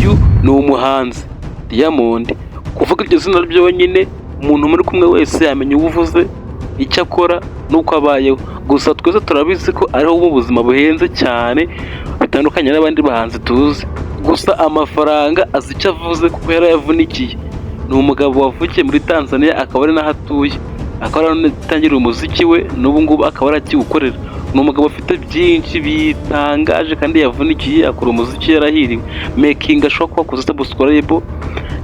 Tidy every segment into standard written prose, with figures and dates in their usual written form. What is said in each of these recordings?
Uyu ni umuhanzi Diamond. Kuvuga iryo zina ryonyine, umuntu muri kumwe wese yamenya uwo uvuze, icyo akora n'uko abayeho. Gusa twese turabizi ko ariho mu buzima buhenze cyane, bitandukanye n'abandi bahanzi tuzi. Gusa amafaranga azi icyo avuze kuko yarayavunikiye. Ni umugabo wavukiye muri Tanzania, akaba ari naho atuye, akaba yaratangiriye umuziki we, n'ubu ngubu akaba arakiwukorera. Ni umugabo ufite byinshi bitangaje kandi yavunikiye, akora umuziki yarahiriwe. Making sure ko wakoze subscribe,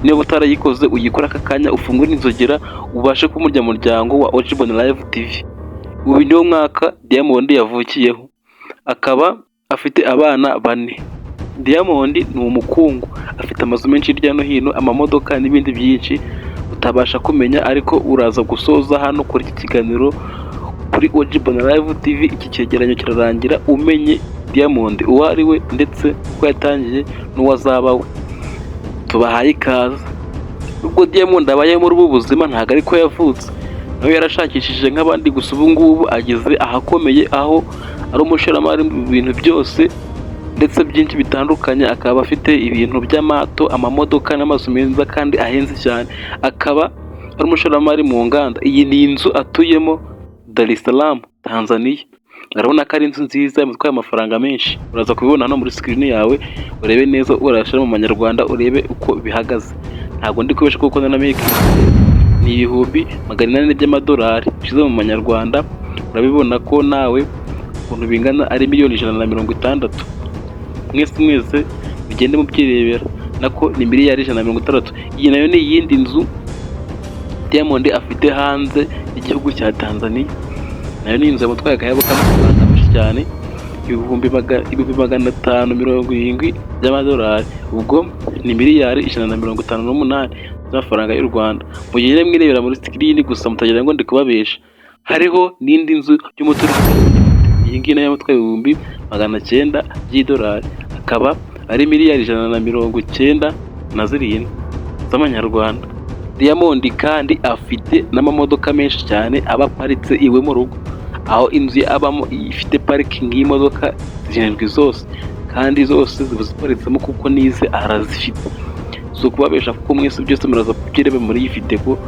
niba utarayikoze uyikore aka kanya, ufungure inzogera, ubashe kuba umunyamuryango wa Ojibon Live TV. Uyu niwo mwaka Diamond yavukiyeho, akaba afite abana bane. Diamond ni umukungu, afite amazu menshi hirya no hino, amamodoka n'ibindi byinshi utabasha kumenya, ariko uraza gusoza hano kuri iki kiganiro kuri Ojibon Live TV. Iki cyegeranyo kirarangira umenye Diamond uwo ari we, ndetse uko yatangiye n'uwo azaba we. Tubahaye ikaze. Nubwo Diamond abayeho muri ubu buzima, ntabwo ariko yavutse, nawe yarashakishije nk'abandi. Gusa ubu ngubu ageze ahakomeye, aho ari umushoramari mu bintu byose ndetse byinshi bitandukanye, akaba afite ibintu by'amato, amamodoka n'amazu meza kandi ahenze cyane, akaba ari umushoramari mu nganda. Iyi ni inzu atuyemo Dar es Salaam, Tanzania. Urabona ko ari inzu nziza imutwaye amafaranga menshi. Uraza kubibona hano muri screen yawe, urebe neza, urashyira mu manyarwanda urebe uko bihagaze. Ntabwo ndi kubesha kuko na make ni 800,000 by'amadolari. Ushyize mu manyarwanda urabibona ko nawe ukuntu bingana, ari miliyoni 160. Mwese mwese mugende mubyirebera, nako ni miliyari 160. Iyi nayo ni iyindi nzu Diamond afite hanze y'igihugu cya Tanzania. Nayo ni inzu yamutwaye akayabo k'amafaranga menshi cyane, 570,000 by'amadolari. Ubwo ni miliyari 158 z'amafaranga y'u Rwanda. Mugende mwirebera muri screen gusa, mutagira ngo ndi kubabesha. Hariho n'indi nzu y'umuturirwa, iyi ngiyi nayo yamutwaye 900,000 by'idolari, akaba ari miliyari 197 z'amanyarwanda. Diamond kandi afite n'amamodoka menshi cyane aba aparitse iwe mu rugo, aho inzu ye abamo ifite parikingi y'imodoka zirindwi zose, kandi zose ziba ziparitsemo kuko n'ize arazifite. Si ukubabesha kuko mwese byose muraza kubyireba muri iyi video.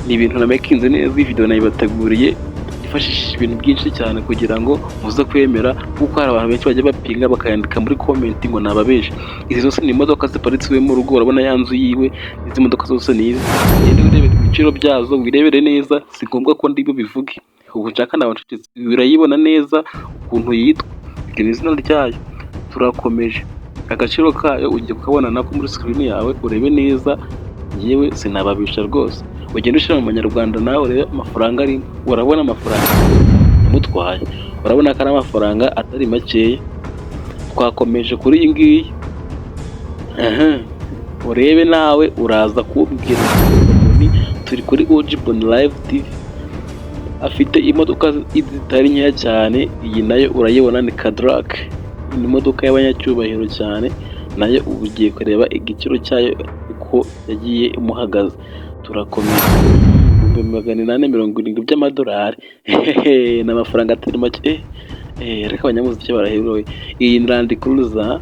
Ni ibintu namakinze neza, iyi video nayibateguriye nifashishije ibintu byinshi cyane kugira ngo muze kwemera, kuko hari abantu benshi bajya bapinga bakayandika muri comment ngo nababeshe. Izi zose ni imodoka ziparitse iwe mu rugo. Urabona ya nzu yiwe, izi modoka zose ni ize. Ugende urebere ibiciro byazo, wirebere neza, si ngombwa ko ndi bubivuge. Ubu nshaka naba ncecetse. Urayibona neza ukuntu yitwa, iryo ni izina ryayo. Turakomeje. Agaciro kayo ugiye kukabona nako muri screen yawe, urebe neza. Yewe, sinababisha rwose. Ugende ushyira mu manyarwanda nawe urebe amafaranga arimo. Urabona amafaranga yamutwaye, urabona ko ari amafaranga atari makeya. Twakomeje kuri iyi ngiyi. Urebe nawe, uraza kumbwira. Turi kuri Ojibon Live TV. Afite imodoka zitari nkeya cyane. Iyi nayo urayibona ni Cadillac, ni imodoka y'abanyacyubahiro cyane. Nayo ubu ugiye kureba igiciro cyayo uko yagiye imuhagaze. Turakomeza. 870,000 by'amadolari ni amafaranga atari make, ariko abanyamuziki baraherewe. Iyi Land Cruiser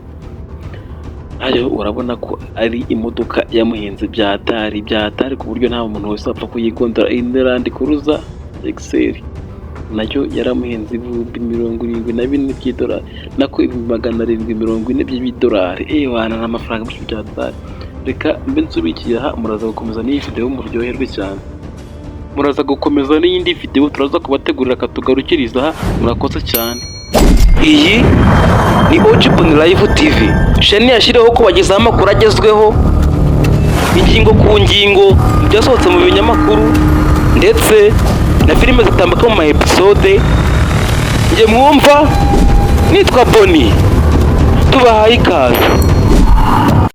nayo urabona ko ari imodoka yamuhenze byatari byatari, ku buryo nta muntu wese wapfa kuyigondora. Iyi Land Cruiser XL nayo yaramuhenze 74,000 by'idolari, nako 740,000 by'idolari. Ewana, ni amafaranga menshi byatari. Reka mbe nsubikiye aha, muraza gukomeza n'iyi video muryoherwe cyane. Muraza gukomeza n'iyindi video turaza kubategurira. Akatugarukiriza aha, murakoze cyane. Iyi ni Ojibon Live TV, channel yashyiriweho kubagezaho amakuru agezweho, ingingo ku ngingo, ibyasohotse mu binyamakuru ndetse na filime zitambuka mu ma episode. Njye mwumva nitwa Boni, tubahaye ikaze.